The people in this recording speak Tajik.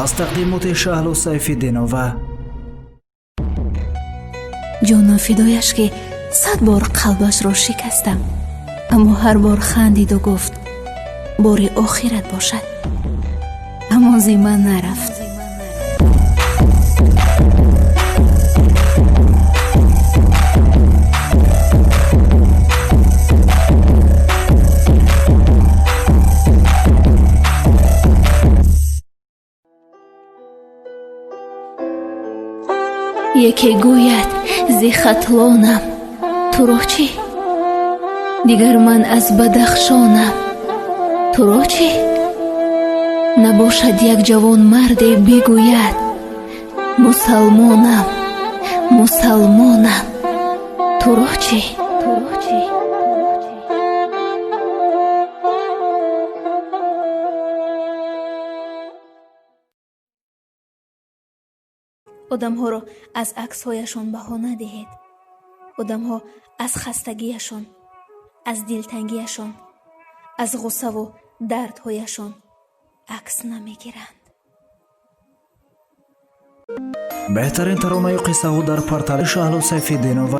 Аз тақдимоти Шаҳлу Сайфиддинова. Ҷонам фидояш, ки 100 бор қалбашро шикастам, аммо ҳар бор хандиду гуфт: «Бори охират бошад», аммо зи ман нарафт. Яке гӯяд: «Зи Хатлонам», туро чӣ? Дигар: «Ман аз Бадахшонам», туро чӣ? Набошад як ҷавонмарде бигӯяд: «Мусалмонам, мусалмонам», туро чӣ? Туро чӣ? Одамҳоро аз аксҳояшон баҳо надиҳед. Одамҳо аз хастагиашон, аз дилтангиашон, аз ғуссаву дардҳояшон акс намегиранд. Беҳтарин таронаю қиссаҳо дар портали Шаҳлу Сайфиддинова.